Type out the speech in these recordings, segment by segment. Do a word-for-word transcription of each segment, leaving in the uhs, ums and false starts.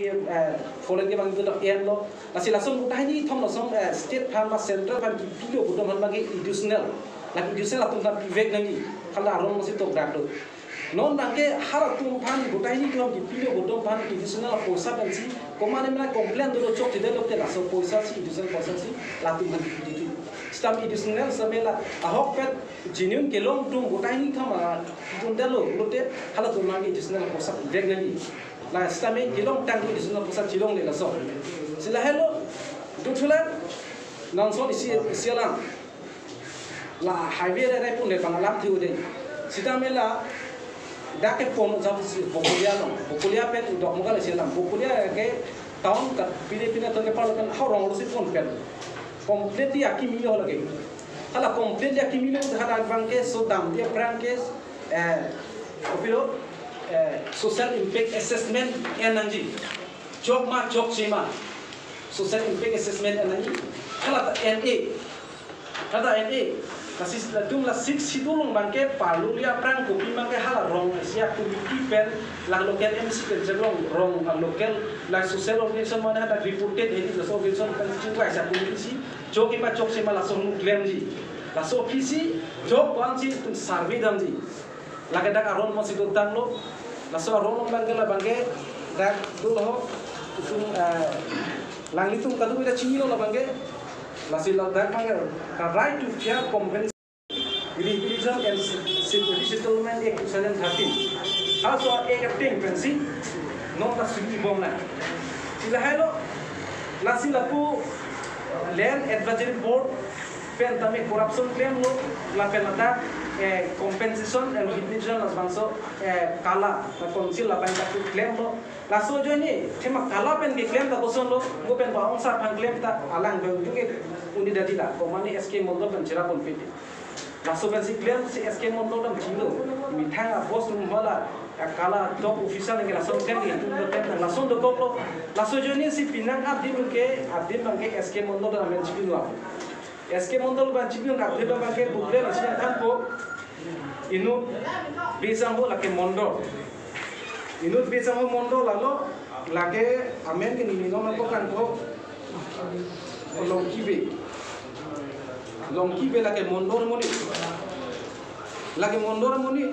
eh, foreign ke bang itu en lo. Lasi lason gota hini thom lason, eh, state fund ba central fund kipilo kedo aphan bang ke additional. Lake additional atum aphan pivek nangji. Hala aron si tokdak do. Non bang ke halatum aphan gota hini thom kipilo kedo aphan additional poisa pensi. Komane mena complain dolo chokchedetlo te laso poisa si additional poisa si latum aphan kipilo. Stam additional samela ahokpet genuine kelong atum gota hini thom a atum dalo lote halatum aphan additional poisa pivek nangji. La sitame kelongtang additional poisa chelongle laso. Si lahelo, dothulang, nangson isi, isi alam. La highway rai rai pun le bang alam thiu de. Sitame la, dak kepon jam si Bokolia along. Bokolia pen Dokmoka le isi alam. Bokolia ke town ka pine pine town ke parlo pen horong lo si pon pen. Completely akimi lo lake. Hala completely akimi lo hala bang ke so damde aphrang ke, eh, kopilo, eh, social impact assessment en nangji. Chok ma chokche ma. Social impact assessment en nangji. Hala ta en-e. Hala ta en-e. Lasi latum la Sixth Schedule along bang ke parlo aphrang kopi bang ke hala rong isi a committee pen la local M C pen chelong rong a local la social organization mane hala reported hini social organization pen chingvai isi a committee si chok ma chokche ma laso hum klemji. Laso aphi si chok ko-an si itum survey damji. Lake dak aron mo si dotanglo. Laso aron along bang ke la bang ke dak dolo itum, eh, alanglitum kadokave ta chinilo la bang ke. Lasi la dak bang ke ka right to fair compensation, rehabilitation and resettlement Act two thousand thirteen. Halaso Act ateng pensi non ta suri bom na. Si lahelo, lasi lapu Land Advisory Board pen tame corruption klemlo, lapen ladak, eh, compensation and rehabilitation labangso, eh, kala, la council labang ta klemlo. Laso ajoine, thema kala pen keklem ta kosonlo, mo pen ba-ong sar aphan klem ta, alang bang ke uni dadi la, komane S K Mondol pen chera pon pete. Laso pensi klem si S K Mondol dam chinglo. Methang a boss atum hala, a kala top officer nangke lason klem ke, itum do klem nang lason dokoklo. Laso ajoine si penang adim ke, adim bang ke S K Mondol dam men chinglo. S K Mondol bang chinglo adim bang ke bukle nasi thanpo. Inut Bisangho lake Mondol. Inut Bisangho Mondol lalo lake amen ke nini nom nangkok tangkok. Longki Bey. Longki Bey lake Mondol amonit. Lake Mondol amonit.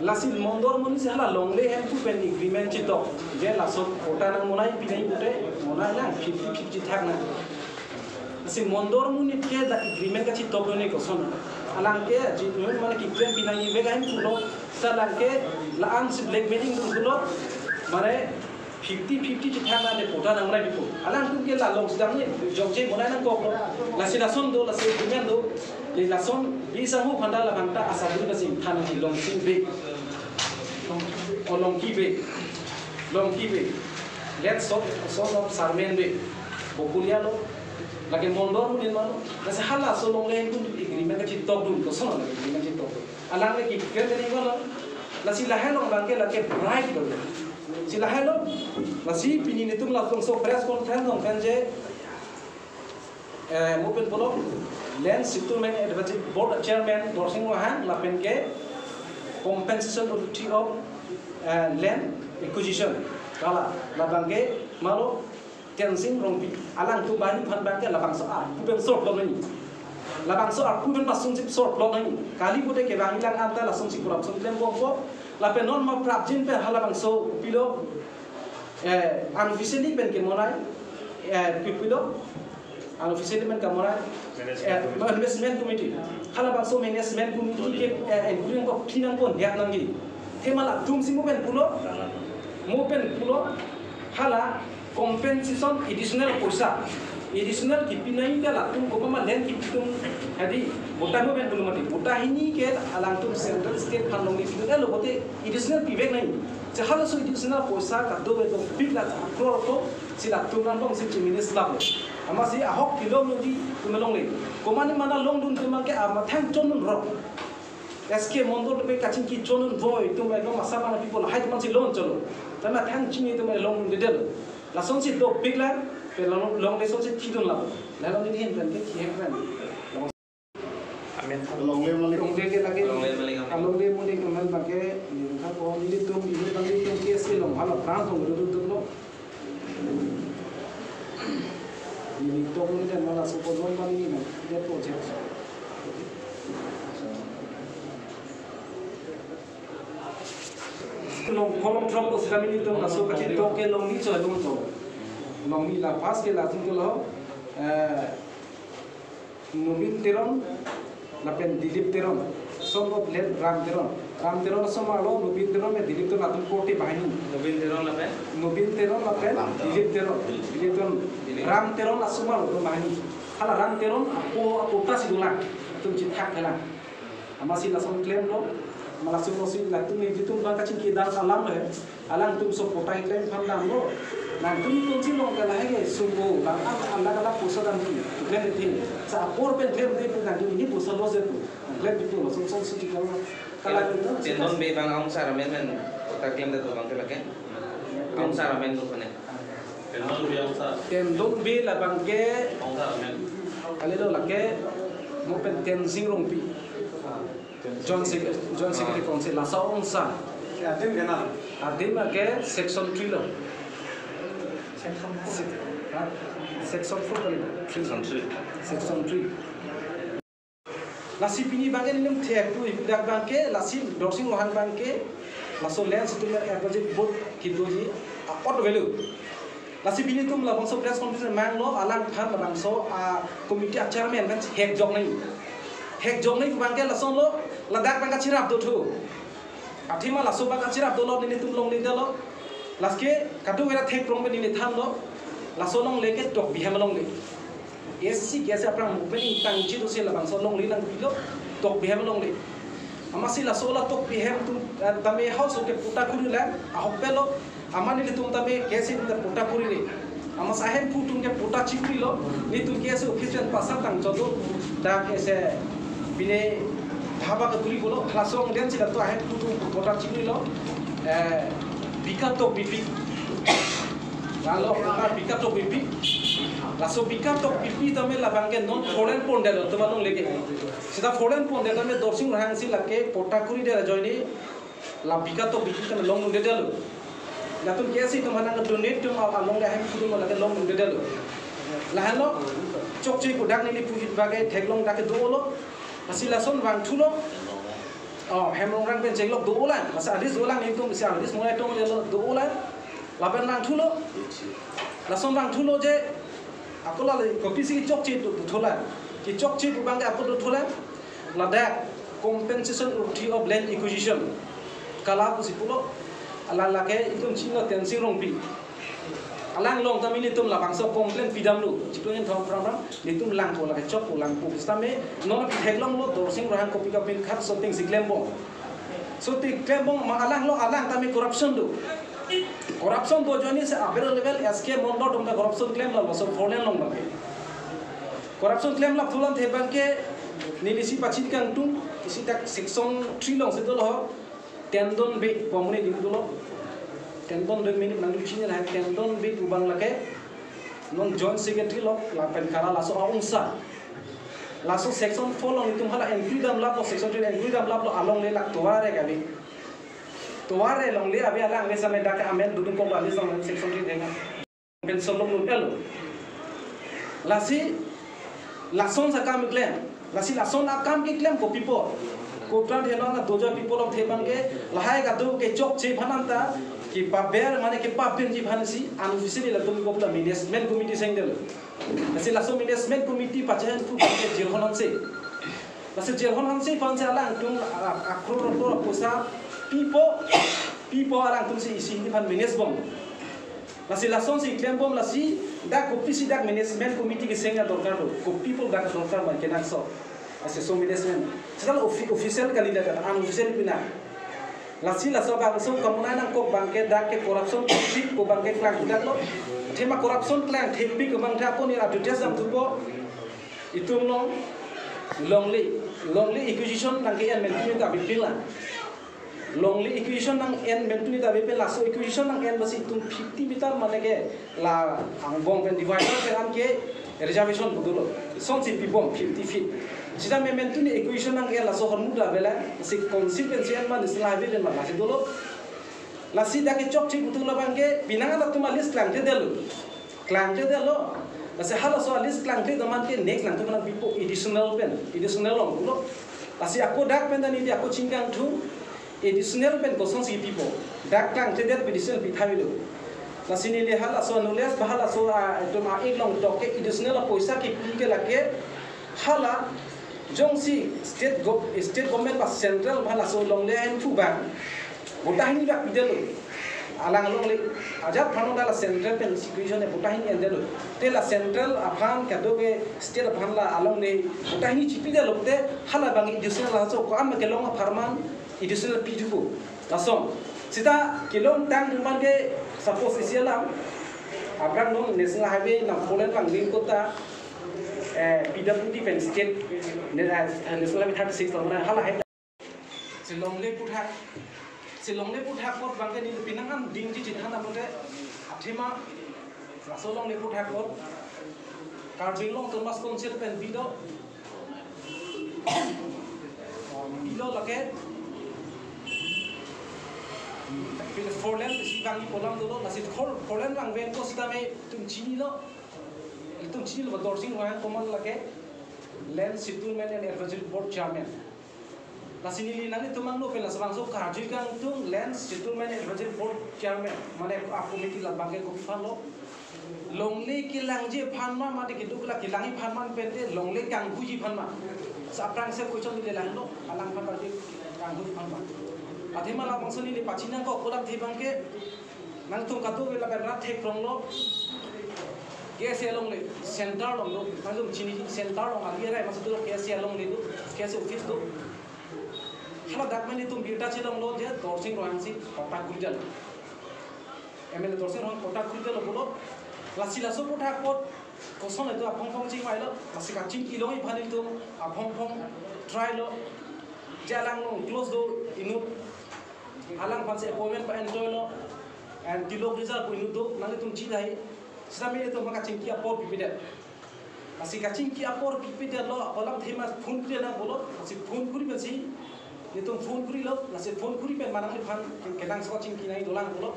Lasi Mondol amonit si hala longle hempu pen agreement chetok. Je laso patta nangmonai pinai pute, monai nang fifty fifty thak nang. Si Mondol amonit ke dak agreement kachetokdun ke koson. Alang ke ji nun mane keklem pinangji vek ahin pulo. Sa alang ke la-an si blackmailing dun pulo. Mane fifty fifty chethang nang de patta nangrai pu. Alangtum ke la long sedang ne jokje monai nangkoklo. Lasi lason do, lasi agreement do. Lasi lason Bisangho aphan ta labang ta asa dun lasi than nangji Longsing Bey. O Longki Bey. Longki Bey. That son, son of Sarmen Bey. Bokolia lo. Lake Mondol amonit ma lo. Lasi halaso longle hempu agreement kachetokdun, koson agreement chetokdun. Alang le keklem tani ko lo. Lasi lahai along bang ke lake bribe lo. Si lahai lo. Lasi pini netum labangso press conference along pen je, eh, mo pen pulo Land Settlement Advisory Board Chairman Dorsing Ronghang lapen ke Compensation Authority of, eh, Land Acquisition. Kala, labang ke ma lo Tensing Rongpi. Alangtum banghini aphan bang ke labangso arpu pen sorplok nangji. Labangso arpu pen pasung sip sorplok nangji. Kali pute kevangji lang anta lasonsi corruption klem bompo. Lapen non ma prapjin pen halabangso pilo, eh, unofficially pen kemonai, eh, pi-, pilo, unofficially pen kemonai, eh, Management Committee. Management Committee. Halabangso Management Committee ke, eh, including ko pinang pon diak nangji. Thema latumsi mo pen pulo, mo pen pulo, hala compensation additional poisa. Additional kipinai ke latum kopima land kipi atum hadi, patta mo pen pulo mati. Patta hini ke alangtum central state fund along kipidun lo pute additional pivek nangji. Si halaso additional poisa kadokave dopik la crore ko si latum nangtongsi chimini slap lo. Amatsi ahok kelong nangji atum longle. Komane mane longdun atum ke amathang chondun rok. S K Mondol pen kachingki chondun voi atum, ekdom asa mana people hai atum si long cholo. Tama thang chini atum longdunde lo. Lasonsi dopik la, pe long, longle asonsi thidun la. La long nini hin pen ke kihen pen. Amen. Longle malik. Longle ke lake. Longle malik. Ah, longle malik amen bang ke, nini kha ko, nelitum, nelitum, nelitum K S A along, halo. Tang tong dulu dulu. Ini tong ini dan malah sopon non mani ini, dia project. Long kolom throk ko sira mini tong laso kachi tok ke Longri choi long tong. Longri la pas ke latum ke lo. Eh, Nobin Teron lapen Dilip Teron, son of late Ram Teron. Ram Teron asomar lo, Nobin Teron me Dilip Teron atum korte banghini. Nobin Teron lapen? Nobin Teron lapen Ram Teron. Dilip Teron. Dilip Teron. Dilip. Ram Teron asomar lo atum banghini. Hala Ram Teron apo, apo ta si dolang. Atum chithak thelang. Amatsi lason klemlo, ma lason lo si latum nelitum bang kachingki dam alam lo he. Alangtum so patta klem aphan damlo. Nangtum tum si long ke lahai ke sumbo, bang an alag alag poisa damji. Klem de thil. Sa apor pen klemde pu nangtum ini poisa loss de pu. Klem de pu lo, son son si chikang lo. Kalang itu. Tendon Bey abang angsar amen men patta klemdet abang ke lake? Angsar amen lo kone. Tendon Bey angsar. Tendon Bey labang ke. Angsar amen. Kali lo lake, mo pen Tensing Rongpi. Joint Sec-, Joint Secretary Council, laso angsar. Ya, adim kena. Adim ke section three lo. Section four. Se-, ha? Section four kali. Section three. Section three. Lasi pini abang ke netum thek tu dak abang ke, lasi Dorsing Ronghang abang ke, laso land settlement agreement board kedoji, a, apot value. Lasi pini netum labangso press conference manglo, alangphan labangso, a, committee a chairman kan hek jok nai. Hek jok nai abang ke lason lo, ladak abang kachirap do thu. Athema laso abang kachirap dolo, netum longle dolo. Lasi ke kadokave ra thek prong pen neli thanlo. Laso longle ke Tokbi hem longle. A C C, K S A aphrang movement ingtangji do si labangso longle nangpilo, Tokbi hem longle. Amatsi laso la Tokbi hem atum, eh, tame house ke patta kuri lang, ahok pelo, amat nelitum tame K S A atum ta patta kuri re. Amatsi ahemphu atum ke patta chikurilo, netum K S A office pen pasar tang chodo, dak ese pine dhaba keduri pulo, laso angdeng si dak to ahemphu atum patta chikurilo, eh, Bika Tokbipi. Lalu patta Bika Tokbipi. Laso Bika Tokbipi tame labang ke non foreign pondet lo, atum alongle ke. Seta foreign pondet tame Dorsing Ronghang si lake patta kuri det ajoine la Bika Tokbipi tame longdunde det lo. Latum K S A atum aphan nang donate atum along ahemphu atum lake longdunde det lo. Lahenlo chokche pu dak neli puji abang ke theklong dak ke dolo. Lasi lason vangthulo. Oh, Hem Rongrang pen chenglok dolang. Masa alis dolang netum si alis mulai tong dolo dolang. Lapen vangthulo. Lason vangthulo je, ako la kopisi chokche do, dothulang. Kechokche pu abang ke ako dothulang. Ladak Compensation Authority of Land Acquisition, KALA pusi pulo. Ala lake itum chini Tensing Rongpi. Alang along tame netum labangso complain pidamlo. Chiklo yen thom pram pram. Netum langpo lake chokpo langpo. Sitame non theklonglo Dorsing Ronghang kopi kopi khat shooting si klembom. Shooting klembom ma alang along alang tame corruption do. Corruption do ajoine si available S K Mondol atum ta corruption klemlo laso foreign along abang ke. Corruption klemlap thulang the abang ke neli si pachin kangtung, isi dak section three along si dolo ho. Tendon Bey pu amonit adim dolo. Tendon Bey amonit nangtum chini lahai, Tendon Bey pu abang lake non Joint Secretary lo, lapen KALA laso aungsar. Laso section four along netum hala entry damlaplo, section three entry damlaplo, alongle lak tovar re kali. Tovar re longle ave, alang ave same dak amen dudung kok bali song section three denga. Pen solok nun elo. Lasi lason akam keklem. Lasi lason akam keklem kopi apot? Kopran thelo na doja people of the abang ke lahai kado kechokche aphan anta kepaber mane kepapinji aphan si unofficially latum kopla management committee sengdelo. Lasi laso management committee pachahen pu ke Jirhon Hanse. Lasi Jirhon Hanse aphan si alangtum a, a, akror akror poisa pipo, pipo alangtum si isi hini aphan manage bom. Lasi lason si klembom lasi dak kopisi dak management committee keseng adorkar do. Kopi apot dak adorkar abang ke nangso. Lasi so management. Seta offi-, official kali dak, unofficial pina. Lasi laso abang so kamunai nangkok abang ke dak ke corruption thepik pu abang ke klang dak lo. Athema corruption klang thepik abang tha ko ni advertise damthupo. Itum long, longle, longle acquisition nang ke-en mentu ta bipila. Longle acquisition nang-en mentu ta bipila, laso acquisition nang-en basi itum fifty meter mane ke la angbong pen divider pen an ke reservation pu dolo. Sonsi pibom fifty feet. Sita me mentu ni acquisition nang-en laso hormu ta bela, si council pen si en ma national highway pen ma lasi dolo. Lasi dak kechokche putu labang ke pinang atum a-list klangkledetlo. Klangkledetlo. Lasi halaso a-list klangkledet amat ke next nangtum nangpipo additional pen, additional longlo. Lasi ako dak pen ta neli ako chingkangthu, additional pen kosonsi pipo. Dak klangkledet additional pitha avelo. Lasi neli halaso knowledge ba halaso, ah, itum a-ik longtok ke additional apoisa kipi ke lake hala jongsi state gov-, state government ba central ba halaso longle ahin thu abang vota hini bak pidetlo. Alang alongle ajat aphan ta la central pen situation e vota hini endetlo. Te la central aphan kado ke state aphan la alongle vota hini chipidetlo te hala abang additional laso ko-an ma kelong apharman additional pithupo. Lason. Seta kelongtang atum abang ke suppose isi alam. Aphrang non National Highway nang four lane vangvek kota, eh, P W D pen state, ne-, eh, National Highway thirty-six lo, mane hala hai. Si longle aputhak. Si longle aputhak apot abang ke neli pinang an dingji chethan amote athema laso longle aputhak apot Karbi Anglong Autonomous Council pen bido. Pilo lake. Pilo four lane si vangji pu alam dolo, lasi four, four lane vangvek ko sitame itum chinilo. Itum chinilo ba Dorsing Ronghang komat lake Land Settlement and Advisory Board Chairman. Lasi neli nanglitum angno pen laso bangso karju kangtung Land Settlement Advisory Board Chairman, mane a-committee labang ke kopi aphanlo. Longle kelangji aphan ma, mate keduk la kelangji aphan ma pen te longle kanghuji aphan ma. Sa aphrangsi question neli langlo, alangphan karju kanghuji aphan ma. Athema labangso neli pachinang ko kolam the abang ke, nangtum kado ke lapen rat thekronglo. K S A alongle, center along do, nangtum chini center along ali arai masuk do K S A alongle do, K S A office do. Hala dak mane itum birta chelonglo je Dorsing Ronghang si patta kuridetlo. M L A Dorsing Ronghang patta kuridetlo pulo. Lasi laso aputhak apot koson itum aphongphong chingvailo. Lasi kachingki longji aphan itum aphongphong try lo. Je alang along close do inut. Alangphansi appointment pa-enjoy lo. And Tilok Rizal pu inut do, nanglitum chidai. Sitame itum kachingki apor pipedet. Lasi kachingki apor pipedetlo, alam athema phone pide nang pulo, lasi phone kuri pensi, itum phone kurilo, lasi phone kuri pen manang liphan, ke-, kenangsot kachingki nangji dolang pulo.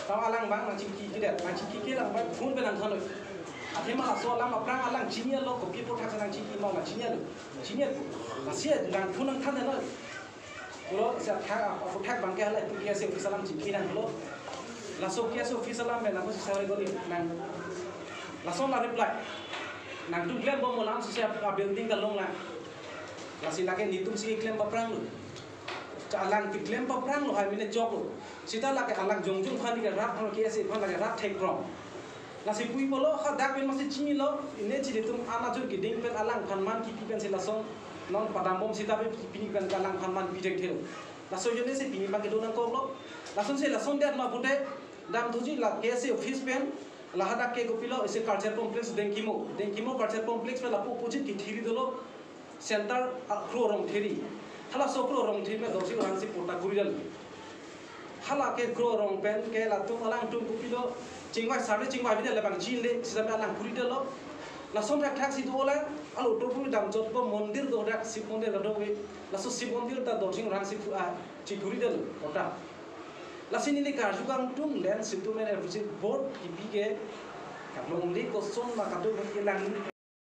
Tau alang abang nangchingki kedet, nangchingki kelang abang phone pen nangthanlo. Athema laso alam aphrang alang chinilo, kopi aputhak si nangchingki ma nangchinilo. Chinilo. Lasi nang phone nangthanlo. Pulo, si athak, aputhak abang ke hala itum K S A office alam chingki nang pulo. Laso K S A office alam pen nangko si sari goni nang. Laso la reply. Nangtum klembom mo alam si a-building ta longlang. Lasi lake netum si klem paphranglo. Cha alang keklem paphranglo hai mane choklo. Seta lake alang jongjong aphan ke rat aphan K S A aphan lake rat thekrong. Lasi pui pulo, hadak pen masi chinilo, ine chini itum anajur keding pen alangphan man kipi pensi lason, non padambom seta pe pini pen alangphan man pi thekthelo. Laso ajoine si pini abang kedo nangkoklo. Lasonsi lason det ma pute, damthuji la K S A office pen, la hadak ke kopilo, isi culture complex Dengkimo. Dengkimo culture complex pen lapu opposite kethiri dolo. Center a Kro Rongtheri. Halaso Kro Rongtheri pen Dorsing Ronghang si patta kuridetlo. Hala ke Kro Rong pen ke latum alangtum kopilo chingvai sarve chingvai bidetlo bang chinle sitame alang kuridetlo. Lason thakthak si dolang, alo topru damjotpo mondir do dak Shiv mondir kadokave. Laso Shiv mondir ta Dorsing Ronghang si phu-, ah, chikuridetlo patta. Lasi neli karju kangtung Land Settlement Advisory Board kipi ke kalongle koson ma kadokave kelang